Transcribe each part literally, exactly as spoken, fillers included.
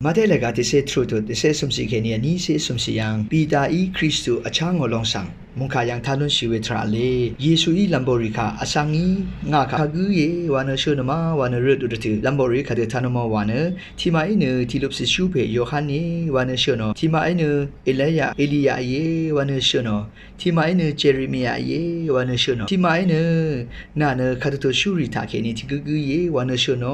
Màté lèga tiqsé trutu tiqsé vsumsì kèní vnísé vsumsì yv́ng Pitaí Kristu vchá ngò lòng svng mùngkà yv́ng tá lúnshì we tvrà vle. Yesuí lv̀mborì kaq vsvng í ngà kaq kagǿ íe wa nø shø̀nò ma wa nø røtut dvtø̀ lv̀mborì kadø tá nò ma wa nø, tiqmaqí nø tiqlup sìshú pè Yohan íe wa nø shø̀nò, tiqmaqí nø Eliya, Eliya íe wa nø shø̀nò, tiqmaqí nø Jeremiya íe wa nø shø̀nò, tiqmaqí nø nà nø kadø tø shúrì taqkèní tiqgǿgǿ íe wa nø shø̀nò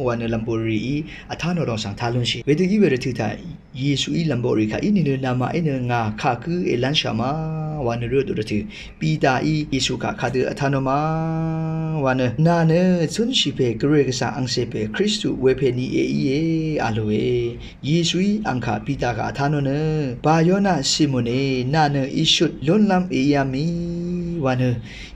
wa nø lv̀mborìí vtá nò lòng svng tá lúnshì. Wedø í we dvtø̀ taq Yesuí lv̀mborì kaq í nìnø namaqí nø ngà kagǿ èlv́nshà ma wa nø røtut dvtø̀ Pitaí Yesu kaq kadø vtá nò ma wa nø, nà nø zúnshì pè Gvray Gvsvng angcè pè Kristu wepè ni èíe a lòe. Yesuí àng kaq Pita kaq vtá nò nø, Bayona Simone, nà nø ishut lúnlv́m èíá mì wa nø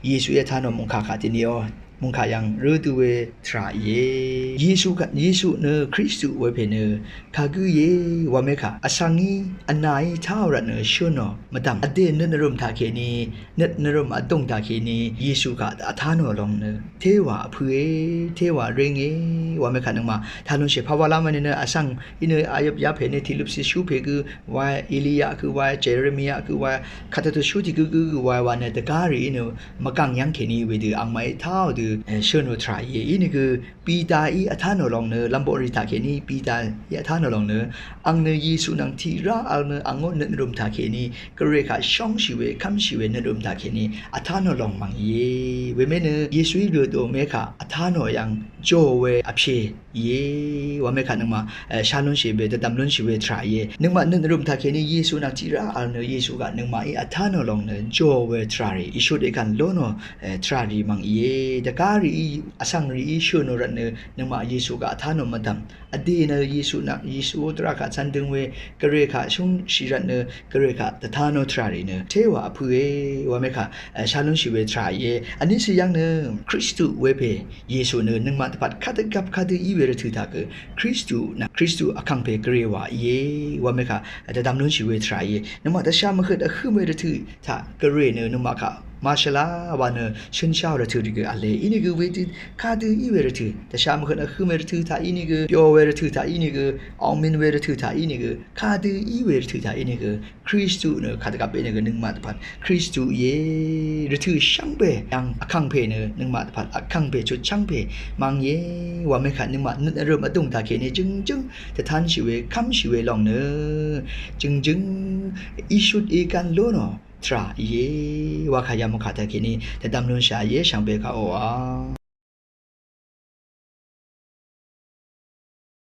Yesuí vtá nò mùngkà kaq tiqní o. Mùngkà yv́ng røtut we tvrà íe. Yesu kaq, Yesu nø Kristu wepè nø kagǿ íe wa mekaq vsvng í vnàí táò rvt nø shø̀nò mvdv̀m vdè nøt nvrø̀m taqkèní, nøt nvrø̀m vdùng taqkèní Yesu kaq vtá nò lòng nø téwà vpø̄e, téwà rénge wa mekaq nøngmaq tá lúnshì. Pàwà lamv̄n nìnø vsvng í nø ayøp yapè nø tiqlup sìshú pè gø wa, Eliya gø wa, Jeremiya gø wa, kadø tø shú tiqgǿgǿ gø wa wa nø dvgárì í nø mvgàng yv́ngkèní wedø àngmaqí táò dø, e, shø̀nò tvrà íe. Inìgø Pitaí vtá nò lòng nø lv̀mborì taqkèní Pitaí vtá nò lòng nø, àng nø Yesu nvng tiqrá vl nø àngó nøt nvrø̀m taqkèní Gvray kaq shóngshì we, kv́mshì we nøt nvrø̀m taqkèní vtá nò lòng mv̀ng íe. Wemè nø Yesuí røtut mekaq vtá nò yv́ng jò we vpshè íe wa mekaq nøngmaq, e, shá lúnshì we, dvdv̀m lúnshì we tvrà íe. Nøngmaq nøt nvrø̀m taqkèní Yesu nvng tiqrá vl nø Yesu kaq nøngmaqí vtá nò lòng nø jò we tvràrì, ishut ègv̀n lónò, e, tvràrì mv̀ng íe. Dvgárìí, vsvng rìí shø̀nò rvt nø nøngmaq Yesu kaq vtá nò mvdv̀m vdè nø Yesu nvng Yesu ó dvrá kaq cv̀n døng we Gvray kaq shúngshì rvt nø Gvray kaq dvtá nò tvràrì nø téwà vpø̄e wa mekaq, e, shá lúnshì we tvrà íe. Vnísì yv́ng nø Kristu wepè Yesu nø nøngmaq dvpvt kadø gvp kadø í we dvtø̀ taq gø Kristu nvng Kristu vkàngpè Gvray wa íe wa mekaq, e, dvdv̀m lúnshì we tvrà íe. Nøngmaq dvshà mvhøt vhǿm we dvtø̀ taq Gvray nø nøngmaq kaq màshvlá wa nø shø̀nshá we dvtø̀ rì gø v̄le. Inìgø wedø kadø í we dvtø̀, dvshà mvhøt vhǿm we dvtø̀ taq inìgø, pyo we dvtø̀ taq inìgø, aomin we dvtø̀ taq inìgø, kadø í we dvtø̀ taq inìgø Kristu nø kadø gvp inìgø nøngmaq dvpvt Kristu íe. Dvtø̀ shvngbe yv́ng vkàngpè nø nøngmaq dvpvt vkàngpè chutchv́ngpè mv̀ng íe wa mekaq nøngmaq nøt nvrø̀m vdùng taqkèní jø̀ngjǿng dvtánshì we, kv́mshì we lòng nø jø̀ngjǿng ishut ègv̀n lónò tvrà íe wa kaq yamukà taqkèní dvdv̀m lúnshà íe. Shvngbe kaq oqà